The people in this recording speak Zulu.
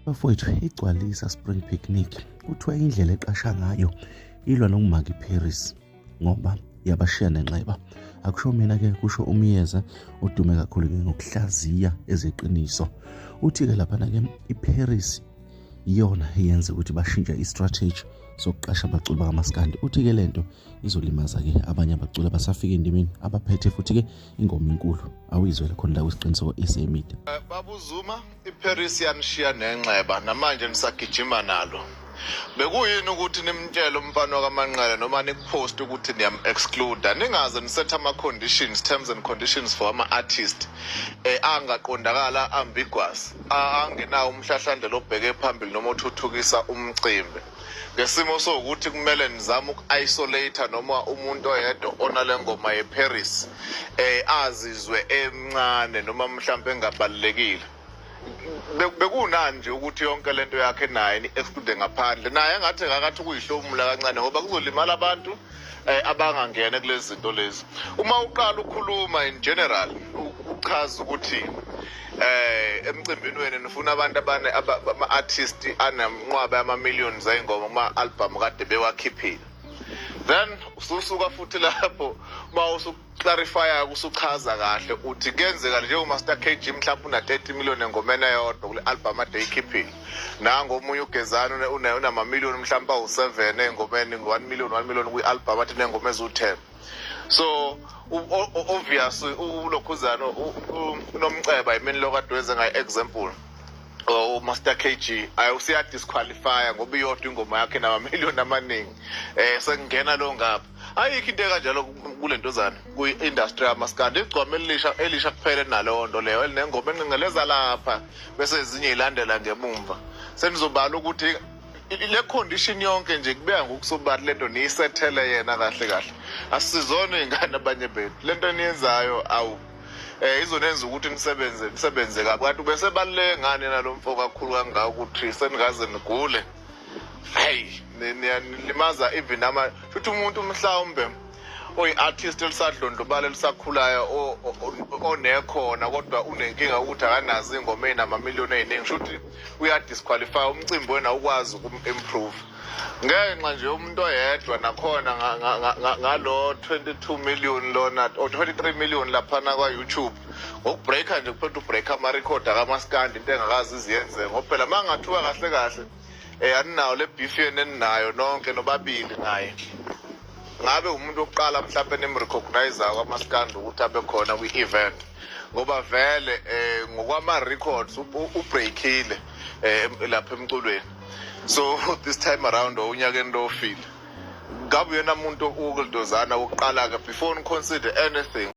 Bafowethu, iGcwalisa Spring Picnic kuthiwa indlela eqasha ngayo ilwa nokumaka iParis ngoba yabashiya nenxeba. Akusho mina-ke, kusho uMyeza odume kakhulu-ke ngokuhlaziya ezeqiniso. Uthi-ke laphana-ke iParis iyona eyenza ukuthi bashintshe i-strategy sokuqasha abaculi bakamaskandi. Uthi-ke le nto izolimaza-ke abanye abaculi abasafika endimeni abaphethe futhi-ke ingoma enkulu. Awuyizwele khona la kwisiqiniseko SA Media. Baba uZuma, iParis yanishiya nenxeba namanje nisagijima nalo. Bekuyini ukuthi nimtshele umfana wakaManqele noma nikupost ukuthi niyam-exclude, ningaze nisethe ama-conditions, terms and conditions for ama-artist angaqondakala, ambiguous, angenawo umhlahlandlela obheke phambili noma othuthukisa umcimbi, ngesimo sokuthi kumele nizame uku-isolate noma umuntu oyedwa onale ngoma yeParis azizwe emncane noma mhlawumbe engabalulekile. Bekunani nje ukuthi yonke lento yakhe naye ni-exclude ngaphandle naye, engathi ngakathi ukuyihlomula kancane, ngoba kuzolimala abantu abangangena kulezi zinto lezi. Uma uqala ukhuluma in general, uchaza ukuthi emcimbini wenu nifuna abantu abane ama-artist anemnqwaba yama-millions ey'ngoma kuma-album kade bewakhiphile, then ususuka futhi lapho uma usuclarifya, usuchaza kahle, uthi kuyenzeka njengo-Master KG mhlawumbe una-30 million engomeni eyodwa kule album ade eyikhiphile, nango omunye uGezani unamamiliyoni mhlawumbe awu-7 ey'ngomeni, 1 million, 1 million kwi-album athi nengoma eziwu-10. So obvious ulokhuzana uNomceba yimini lokade wenze ngayi-example uMaster KG ayusiya-disqualifya ngoba iyodwa ingoma yakhe namamiliyoni amaningi, sekungena lo ngapha. Ayikho into ekanjalo kule ntozana kwi-industry yamaskandi. Igcwama elisha kuphela naleyo nto leyo elinengoma enqengeleza lapha bese ezinye ilandela ngemumva. Senizobala ukuthi le condition yonke nje kubeka ngokusobala lento niyisethele yena kahle kahle. Asizona iy'ngane abanye bethu. Lento eniyenzayo awu izonenza ukuthi nisebenze kabi, kanti ubesebaluleke ngani nalo mfo kakhulu kangaka ukuthi seningaze nigule? Hey, niyalimaza even ama futhi umuntu mhlawumbe oyi-artist elisadlondlobala, elisakhulayo, onekhona, kodwa unenkinga ukuthi akanazo iy'ngoma ey'namamiliyoni ey'ningi. Shuthi uyadisqualify umcimbi wena, ukwazi ukum-improve ngenxa nje umuntu oyedwa. Nakhona ngalo 22 million lona or 23 million laphana kwa-YouTube, ngokubreaka nje kuphela, ubreak ama-record akamaskandi, into engakaze iziyenze, ngoba phela uma ngathiwa kahle kahle aninawo le beef yenu eninayo nonke nobabili naye, ngabe umuntu wokuqala mhlawumbe nimrecognize kwamaskandi ukuthi abe khona kwi-event, ngoba vele ngokwama-records ubreakile lapha emculweni. So this time around, unyakeni lo ofile, ngabe uyena muntu ukulidozana wokuqala-ke before ni-consider anything.